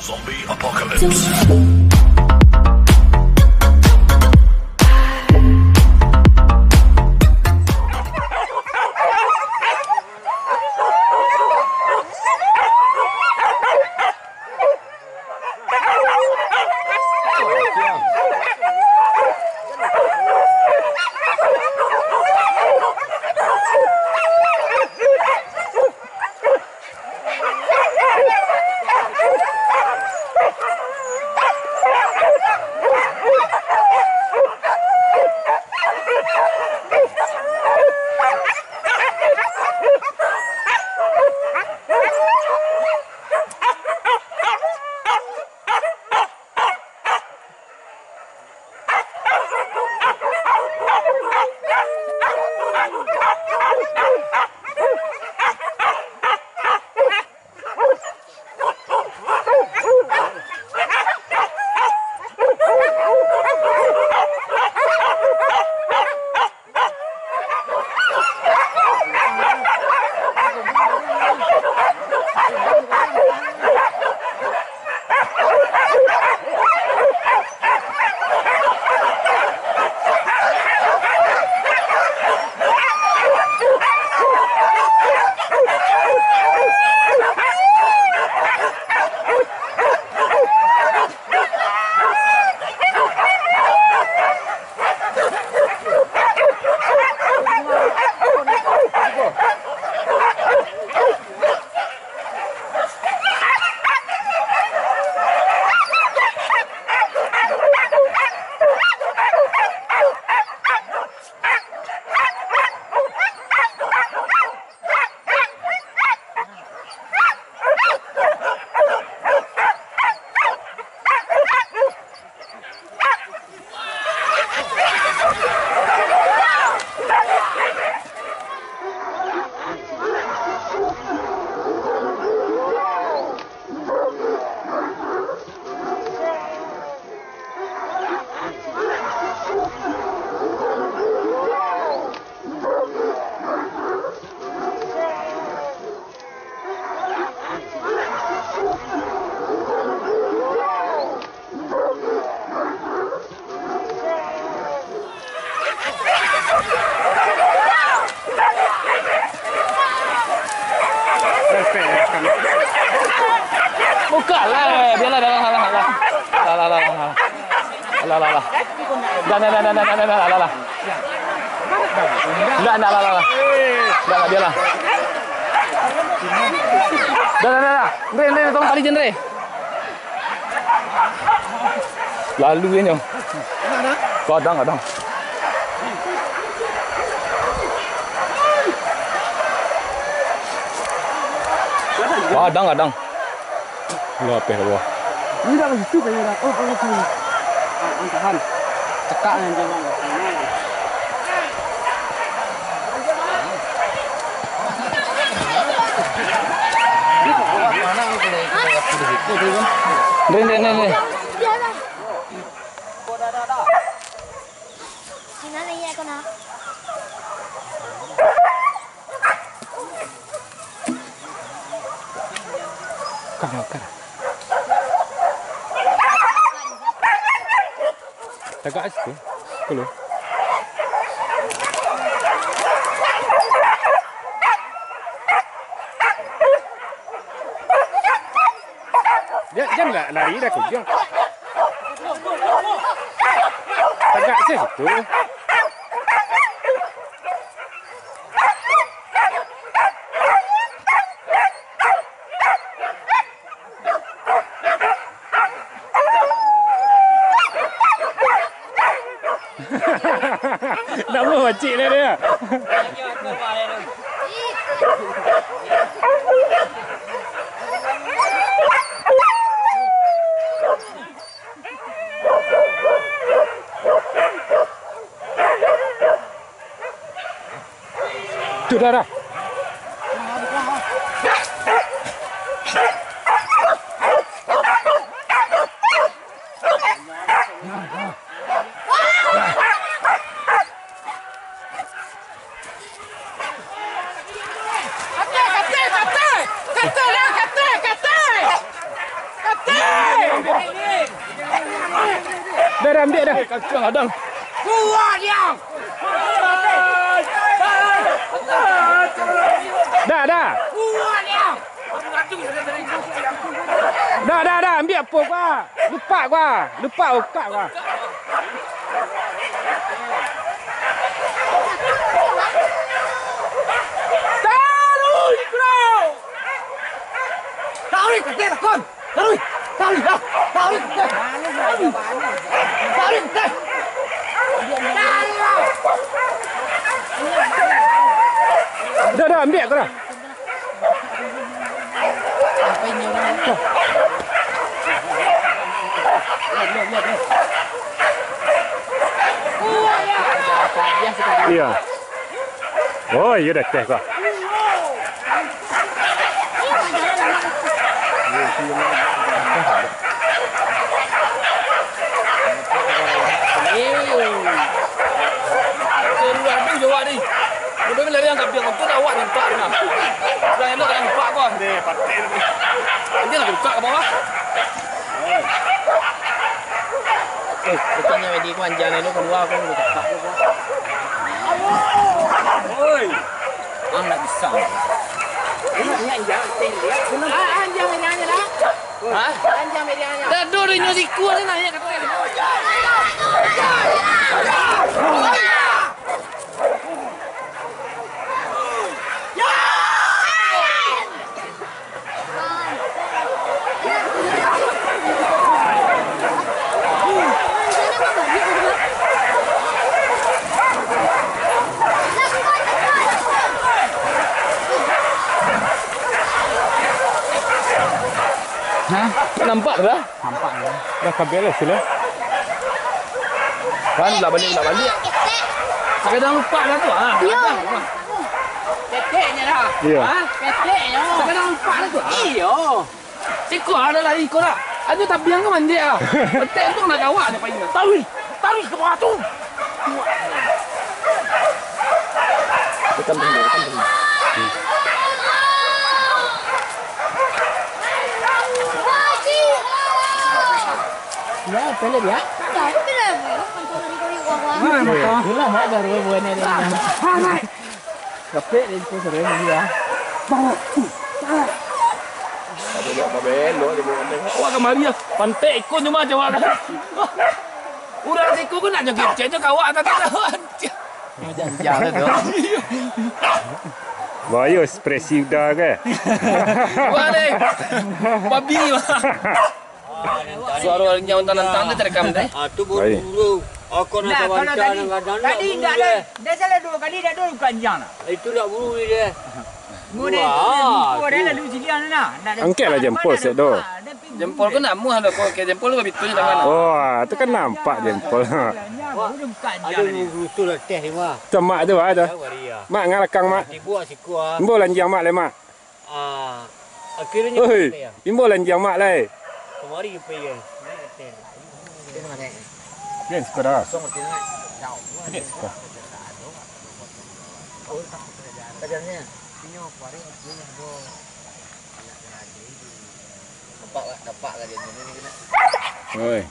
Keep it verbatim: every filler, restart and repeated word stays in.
Zombie Apocalypse. Buka lah, biarlah, dah lah, lah, lah, lah. Lah, lah, lah, lah, lah. Lah, lah, lah. Dah, dah, dah, dah, dah, dah, dah, lah, lah, lah. Ndak, ndak, lah, lah, lah. Ndak, ndak, biarlah. Dah, dah, dah, dah. Andre, Andre, tolong tali je, Andre. Lalu inyo. Kadang, kadang. Kadang, kadang. Lapeh Allah. Ini dah ke situ kayaknya dah. Oh, kalau sini. Ah, angkahan. Cekak yang jangan. Rin, rin, rin, rin. Di mana iya kau nak? Kang, kang. Tagak situ. Kulu. Jan, jan lah lari dah kujang. Tagak situ. Namo bacik lah dia. Tu dah, dah. Katai, katai, katai! Katai lah, katai, katai! Katai! Dah, dah, ambiak dah. Kuat dia. Dah, dah. Kuat dia. Dah, dah, dah, ambiak pok gua. Lupak gua. Lupak ukak gua. Taruih, bro. Taruih, kecil, kon. Taruih, taruih, dah. Taruih, kecil. Taruih, kecil. Dah, dah, ambiak kau dah. Iya. Oh, iya dah teh kau. Keluar tu jawab ni. Udah lari yang kapiang tu dah awak nampak ni nah. Dah elok dah nampak kau. Deh, paten. Dia nak buka ke bawah. Eh, bukannya Medi ku anjang ni, keluar aku udah buka. Oi. Ang nak bisa. Ini anjang, anjang, anjang, anjang. Ha? Anjang medianya. Dah dulu nyo siku ni nanya kata. Hah? Nampak dah? Nampak dah. Dah kabel lah sila. Kan lah balik, lah balik. Kadang lupa dah tu. Ah, kadang lupa. Keteknya dah. Iya. Ha? Keteknya. Kadang lupa dah tu. Iyo. Siko ada lari ko dah. Aja tabiang ka manjek ah. Petek tu nak gawak dah paling. Taruih. Taruih ka bawah tu. Tekan dulu, tekan dulu. Ya, pelet ya. Mana motor? Itulah mak baru buahnya dia. Capek dia tu sering dia. Awak kamari ah, pantek ikun cuma jawab kan. Urang siko ko nak joget cek jo kawak tadi lawan. Macam jalan tu. Bayo ekspresi udah ke? Wah deh. Babi. Suaro nyawa tantang tu terekam deh. Ah, tu buru-buru. Aku nak Nah, kalau tadi, tadi ndak ada, dah salah dua kali, dah dua bukan jang lah. Itu nak buru ni deh. Mudah tu, Wah, mudah tu. Lalu silian tu nah. Ndak ada Angkatlah jempol, sek, doh. Jempol ko nak muah dah, ko ke jempol ko bitu je tangan. Oh, tu kan nampak jempol. Ada buru tu lah teh ni mah. Cemak tu ada. Tahu hari ya. Mak ngalakang, Mak. Tibu siko ah. Imbau lanjiang Mak lai, Mak. Ah, akhirnya Oi, kita ya. Imbau lanjiang Mak lai. Kemari pergi ya. Yes, kau dah. Yes, kau. Nampak lah, nampak lah dia ni, ni kena. Oi.